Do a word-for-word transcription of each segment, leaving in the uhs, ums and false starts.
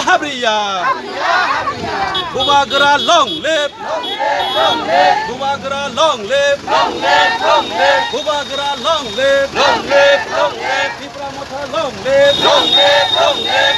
Habriya. Bubagra long live. Bubagra long live. Bubagra long live. Tipra Motha long live.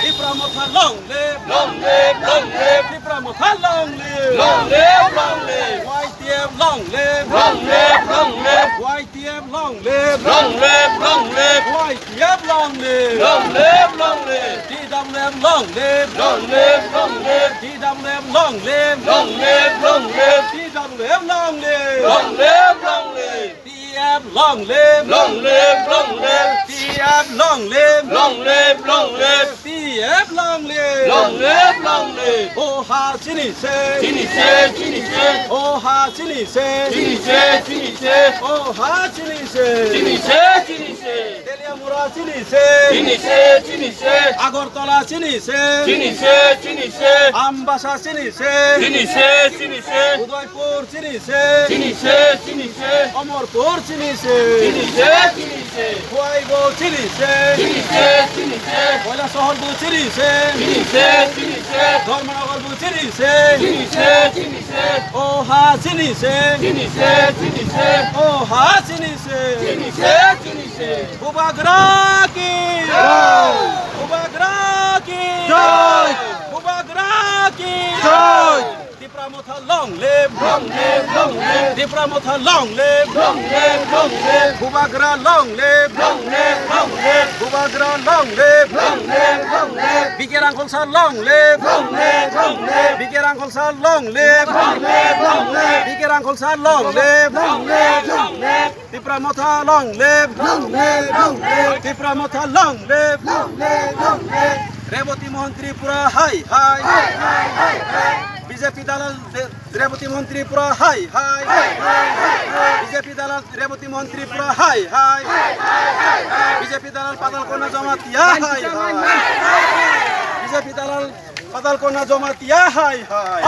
Tipra Motha long live. Long live, long live. Tipra Motha long live. Long live, long live. Y T F long live. Long live, long live. Y T F long live. Long live, long live. Y T F long live. Long live, long live. T W F long live. Long live, long live. T W F long live. Long live, long live. T W F long live. Long live, long live. T F long live. Long live, long live. T F long live. Long live, long live. T F long live. Long live, long live. O ha chini se. Chini se, chini se. O ha chini se. Chini se, chini se. O ha chini se. Chini se, chini se. Teliamura chini se. Chini se, chini se. Agartala chini se. Chini se, chini se. Ambasa chini se. Chini se, chini se. Udaipur chini se. Chini se, chini se. Amarpur chini se. Chini se, chini se. Khowaigaon chini se. Chini se, chini se. Kailasahar bo chini se. Chini se, chini se. Dharmanagar bo chini se. Chini se, chini se. O ha chini se. Chini se, chini se. O ha chini se. Chini se, chini se. Bubagra ki. Jai. Bubagra ki. Jai. Bubagra ki. Jai. Tipra Motha long live. Long live, long live. Tipra Motha long live. Long live, long live. Bubagra long live. Long live, long live. Bubagra long live. Long live, long live. B K Rangkhol sir long live. Long live, long live. B K Rangkhol sir long live. Long live, long live. B K Rangkhol sir long live. Long live, long live. Tipra Motha long live. Long live, long live. Tipra Motha long live. Long live, long live. Reboti Mohan Tripura hai hai. Hai, hai, hai, hai. B J P dalal de-, Reboti Mohan Tripura hai hai. Hai, hai, hai, hai. B J P dalal Reboti Mohan Tripura hai hai. Hai, hai, hai, hai. B J P dalal Patal Kanya Jamatia hai hai. B J P dalal Patal Kanya Jamatia hai hai.